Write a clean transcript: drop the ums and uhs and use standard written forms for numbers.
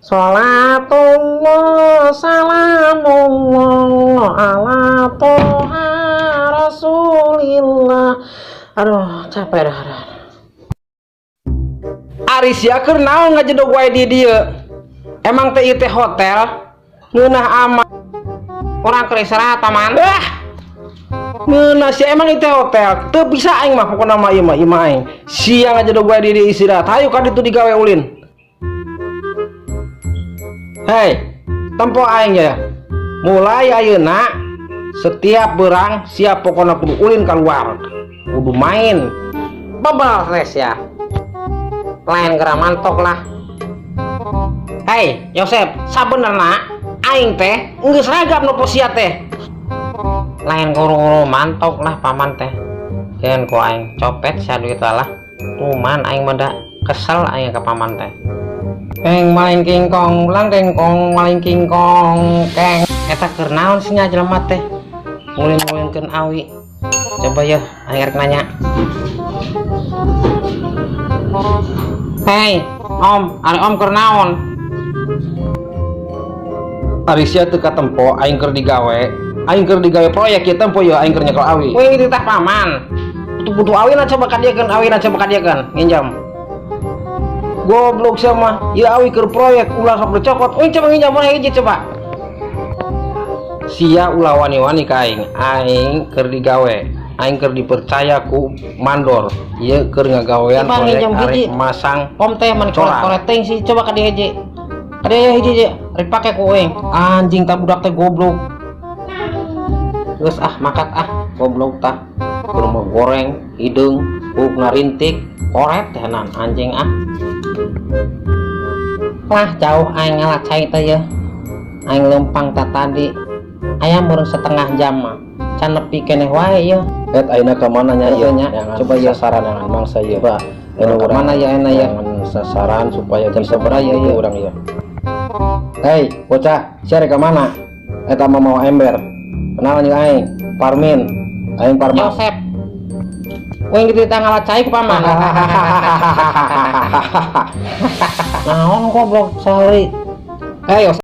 Salatullah salamullah ala toha rasulillah. Aduh, capek dah, dah. Ari sia keur naon ngajedog wae di dieu? Emang teh ieu teh hotel? Ngeunah amat. Urang keur istirahat, Paman. Ah. Ngeunah sia, emang ieu teh hotel? Teu bisa aing mah pokona mah ieu mah, ieu mah aing. Sia ngajedog wae di dieu istirahat. Hayu ka ditu digawe ulin. Hei, tempo aing ya. Mulai ayeuna setiap berang siap pokona kudu ulin keluar. Kudu main. Bebal res ya. Lain geura mantok lah. Hei, Yosep, sabenerna aing teh geus ragap nu sia teh. Lain guru-guru mantok lah paman teh. Keun ku aing copet sia duit lah. Tuman aing mah da kesel aing ka paman teh. Keng maling kingkong, ulang kengkong, maling kingkong, keng. Eta keur naon sih nya jelema teh? Ngulin-ngulinkeun awi. Coba ya, aing rek nanya. Hei, Om, ari Om keur naon? Ari sia teu katempo aing keur digawe. Aing keur digawe proyek ieu, tempo ya aing keur nyekel awi. Wih, dititah paman. Butuh-butuh awina, coba kadieukeun awina, coba kadieukeun, nginjam. Goblok sia mah, ieu awi keur proyek ulah sok dicokot. Wih, coba nginjam mana hiji coba. Sia ulah wani-wani ka aing, aing keur digawe. Aing keur dipercaya ku mandor. Ieu keur ngagawean Coba proyek nginjam arek hiji. Masang Om teh man coran. koret teuing sih, coba ka dieu hiji. Ka dieu hiji hiji, rek pake ku aing. Anjing tah budak teh goblok. Geus ah, makat ah, goblok tah. Keur mah goreng, hideung, buukna rintik, koret tenan anjing ah. Lah, jauh aing ngala cai teh ye. Aing lempang ta tadi. Aya meureun setengah jam mah. Can nepi keneh wae ye. Et ayeuna ka mana nya ieu Nya, nya? Coba ya. Sasaran yang mangsa ieu. Coba. Ayeuna Ka urang mana ya enak ya? Jangan sasaran supaya Jam bisa sabaraha ya, ya? Urang ya. Hei, bocah, sia rek ka mana? Eta mah mau ember. Kenalan jeung aing, Parmin. Aing Parman. Yosep. Uing dititah ngala cai ku paman. Naon goblok sehari. Hei, Yosep.